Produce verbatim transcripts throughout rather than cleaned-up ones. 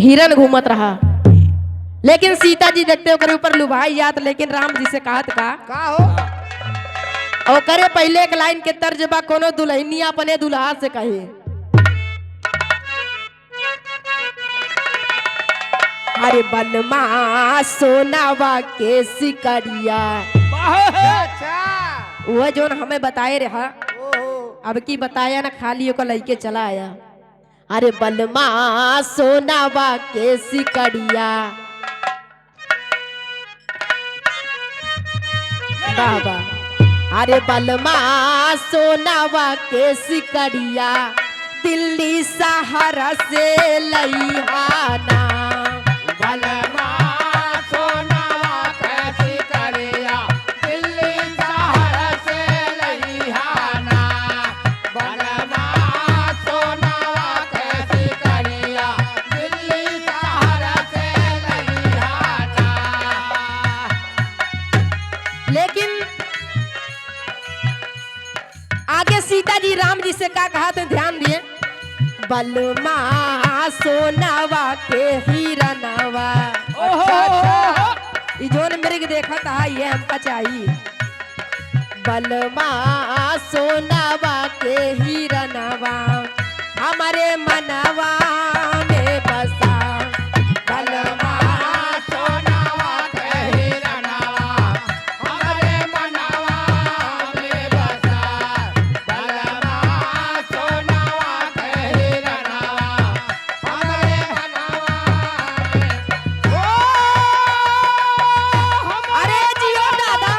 हिरन घूमत रहा, लेकिन सीता जी देखते ओकरे ऊपर लुभाई जात, लेकिन राम जी से कहत का? का हो? ओकरे पहिले एक लाइन के तर्ज बा, कोनो दुल्हनिया अपने दुल्हा से कहे, "अरे बलमा सोनावा के सिकड़िया।" वाह! अच्छा। वह जोन हमें बताए रहा, ओहो। अब की बताया ना, खाली ओकर लइके चला आया। "अरे बलमा सोनावा के सिकड़िया।" वाह, वाह। "अरे बलमा सोनावा के सिकड़िया, दिल्ली शहर से लइहाना।" बलमा सोनावा के सिकड़िया, दिल्ली शहर से लइहाना। बलमा सोनावा के सिकड़िया, दिल्ली शहर से लइहाना। लेकिन आगे सीता जी राम जी से का कहा, तो ध्यान दिए, "बलमा सोनावा के हिरनवा।" ओहो! अच्छा, अच्छा। ई जोन मृग देखत हा, ये हमका चाही। "बलमा सोनावा के हिरनवा, हमरे मनवा में बसा।" बलमा सोनावा के हिरनवा, हमरे मनवा में बसा। बलमा सोनावा के हिरनवा, हमरे मनवा में। ओ, अरे जियो दादा।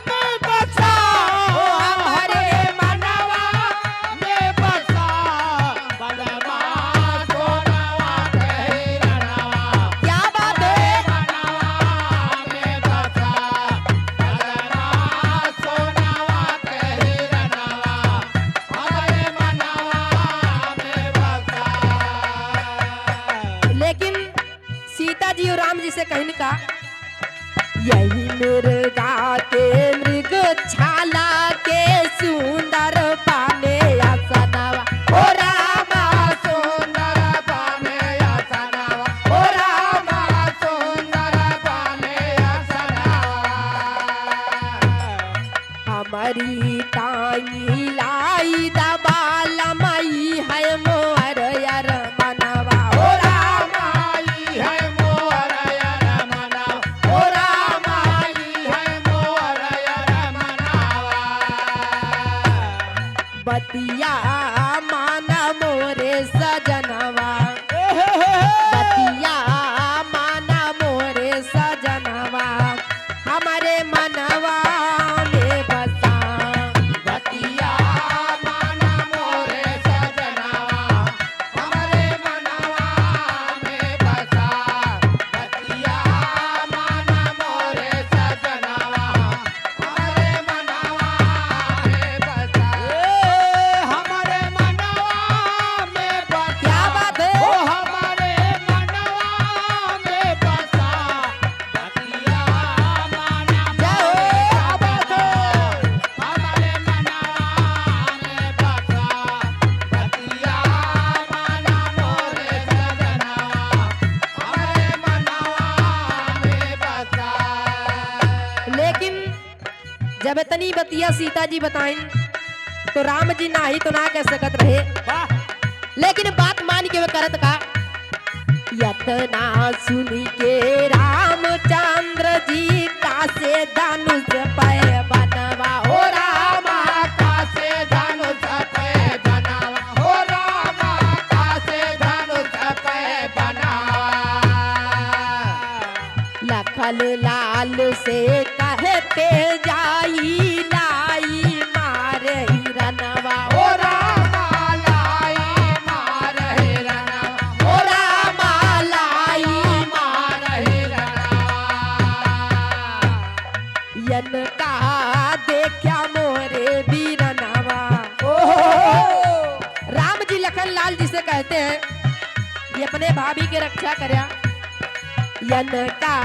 में बसा, ओ हमरे मनवा में बसा, बलमा सोनवा के हिरनवा। क्या बात है? मनवा में बसा, बलमा सोनवा के हिरनवा, हमरे मनवा में बसा। लेकिन सीता जी और राम जी से कहिन का, यही मिर्गा के मृग छाला के सुंदर पाने आसनवा। ओ रामा सुंदर पाने आसनवा, ओ रामा सुंदर पाने आसनवा। हमरी ताई लाई दबाल माई है मोर यार मनवा। ओ राम आई है मोर यार मनवा। ओ राम आई है मोर यार मनवा। बतिया मान मोरे सजनवा। बतिया मान मोरे सजनवा। हमरे मनवा में बसा। बतिया मान मोरे सजनवा, हमरे मनवा में बसा। बतिया मान मोरे सजनवा, हमरे मनवा में बसा। ए, हमरे मनवा में बसा। क्या बात है? ओ, हमरे मनवा में बसा। बतिया माना मोरे सजनवा, हमरे मनवा में बसा। बतिया माना मोरे सजनवा, हमरे मनवा में बसा। लेकिन जब इतनी बतिया सीता जी बताइन, तो राम जी नाही तो ना कह सकत रहे। वाह। लेकिन बात मान के वे करत का? यतना सुनि के रामचंद्र जी कासे धनुष पै बनवा। ओ रामा कासे धनुष पै बनवा। ओ रामा कासे धनुष पै बनवा। लखन लाल से कहते जाई लाई मार हिरनवा। ओ रामा लाई मार हिरनवा। ओ रामा लाई मार हिरनवा। यनका देखा मोरे बीरनवा। ओहो। राम जी लखन लाल जी से कहते हैं, ये अपने भाभी के रक्षा करया। यनका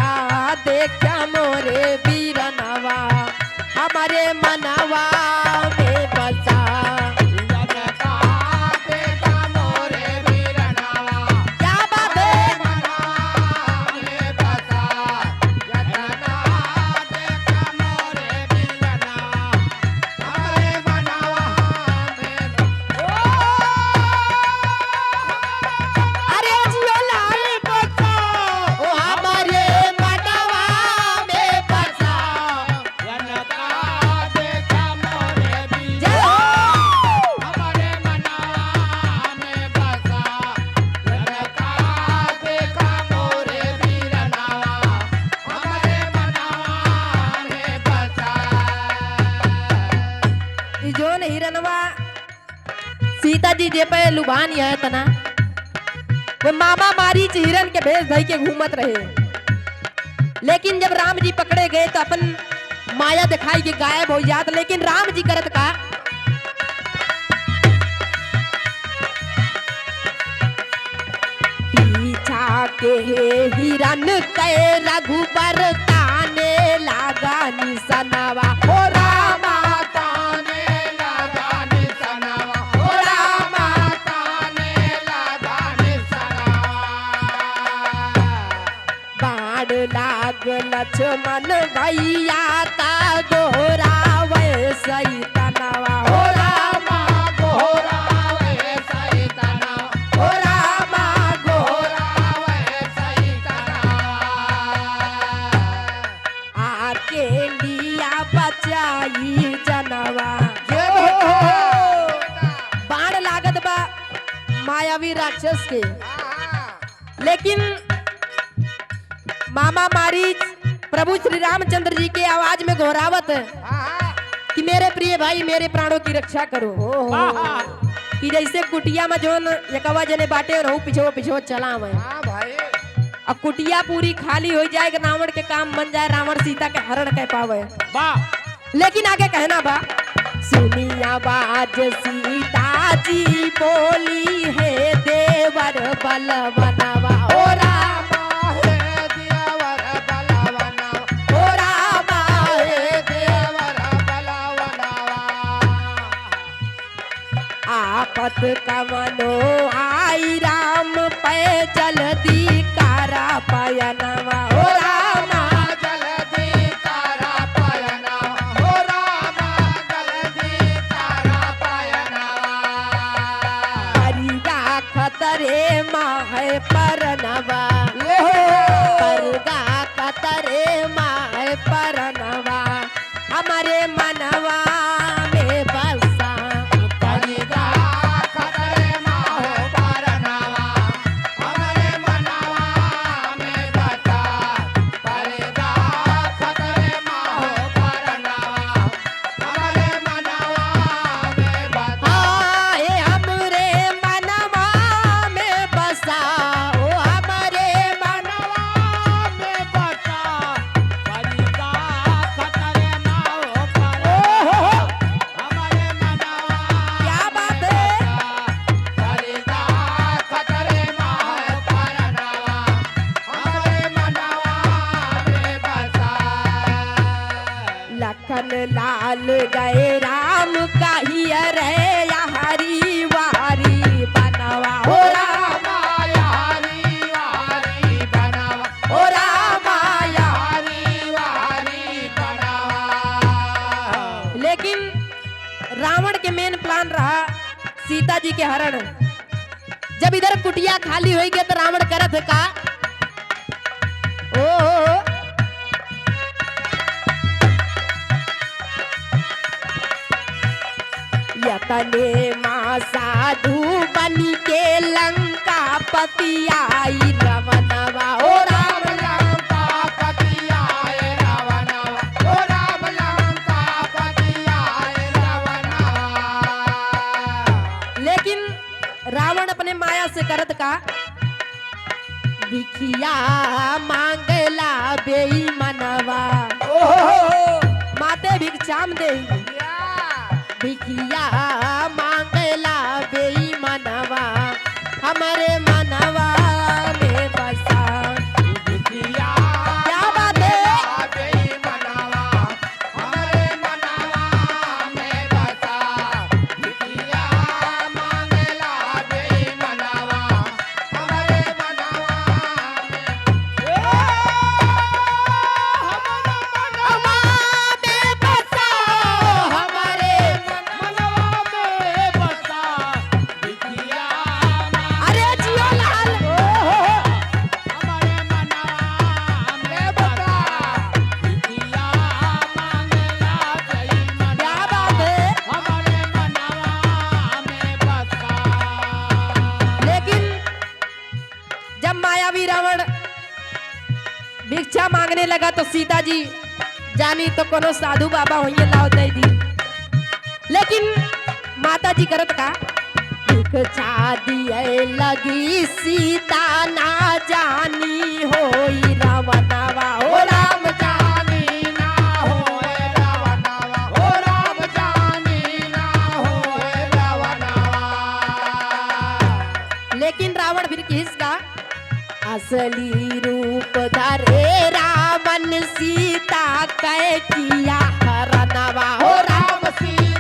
देखा मोरे बीरनवा, हमरे मनवा में बसा। यनका देखा मोरे बीरनवा, क्या बात है? सीता जी जे पे लुभान है तना, वो मामा मारीच हिरन के भेष धइ के घूमत रहे। लेकिन जब राम जी पकड़े गए तो अपन माया दिखाई के गायब होइ जात। लेकिन राम जी करत का, पीछा के हिरन के रघुबर ताने लागा निसनवा। हो रामा ताने लागा निसनवा, हो रामा ताने लागा निसनवा। बाण लाग लक्ष्मण भैया ता गोहरावे सैतनवा। हो रामा गोहरावे सैतनवा, हो रामा गोहरावे सैतनवा। आके लिया बचाई जनवा। जय हो। बाण लागत बा मायावी राक्षस के। लेकिन मामा मारीच प्रभु श्री रामचंद्र जी के आवाज में गोहरावत है हाँ, हाँ। कि मेरे प्रिय भाई, मेरे प्राणों की रक्षा करो। ओहो। कि जैसे कुटिया में जोन एकवा जने बाटे रहू, पिछो पिछो चला आवे। हाँ भाई। अब कुटिया पूरी खाली होइ जाए कि रावण के काम बन जाए, रावण सीता के हरण कर पावे। वाह। लेकिन आगे कहना बा, सुनी आवाज सीता जी बोली है देवर बलवनवा। ओ रामा हे देवर बलवनवा, ओ रामा हे देवर बलवनवा। आपत कवनो आई राम पे जल्दी करा पयनवा। ओ रामा जल्दी करा पयनवा, ओ रामा जल्दी करा पयनवा। परिगा खतरे मा है परनवा, ओहो। परिगा खतरे मा है परनवा। हमरे मनवा में बसा। परिगा खतरे मा हो परनवा, हमरे मनवा में बसा। परिगा खतरे मा हो परनवा, हमरे मनवा में बसा। हाँ, ए हमरे मनवा में बसा, ओ हमरे मनवा में बसा। परिगा खतरे मा हो परनवा। ओहो। हमरे मनवा क्या बात है? में बसा। परिगा खतरे मा हो परनवा। हमरे मनवा में बसा। लखन लाल गए राम कहिया रे यारी वारी बनवा। हो रामा यारी वारी बनवा, हो रामा यारी वारी बनवा। लेकिन रावण के main plan रहा सीता जी के हरण। जब इधर कुटिया खाली होइ गया तो रावण करत है का? ओ, यतने मा साधु बनि के लंकापति आई रवनवा। ओ राम लंकापति आए रवनवा, ओ राम लंकापति आए रवनवा। लेकिन रावण अपने माया से करत का, भिखिया मांगला बेईमनवा। ओहो। माते भिक्षाम देहि। या। भिखिया मांगला बेईमनवा, हमरे मनवा में बसा। भिखिया क्या बात है? मांगला बेईमनवा, हमरे मनवा में बसा। भिखिया मांगला बेईमनवा, हमरे मनवा में। ए, हमरे मनवा में बसा, हमरे मनवा में बसा। अरे जियो लाल। हमरे मनवा में बसा। क्या बात है। लेकिन जब मायावी रावण भिक्षा मांगने लगा तो सीता जी जानी तो कोनो साधु बाबा होइए, लाओ दे दी। लेकिन माता जी करत का, शिक्षा दिए लगी सीता ना जानी होई रवनवा हो राम। जानी ना होए रवनवा हो राम, जानी ना होए रवनवा। लेकिन रावण फिर किहिस का? असली रूप धरे रावण सीता कै किया हरनवा हो हो राम। राम, सीता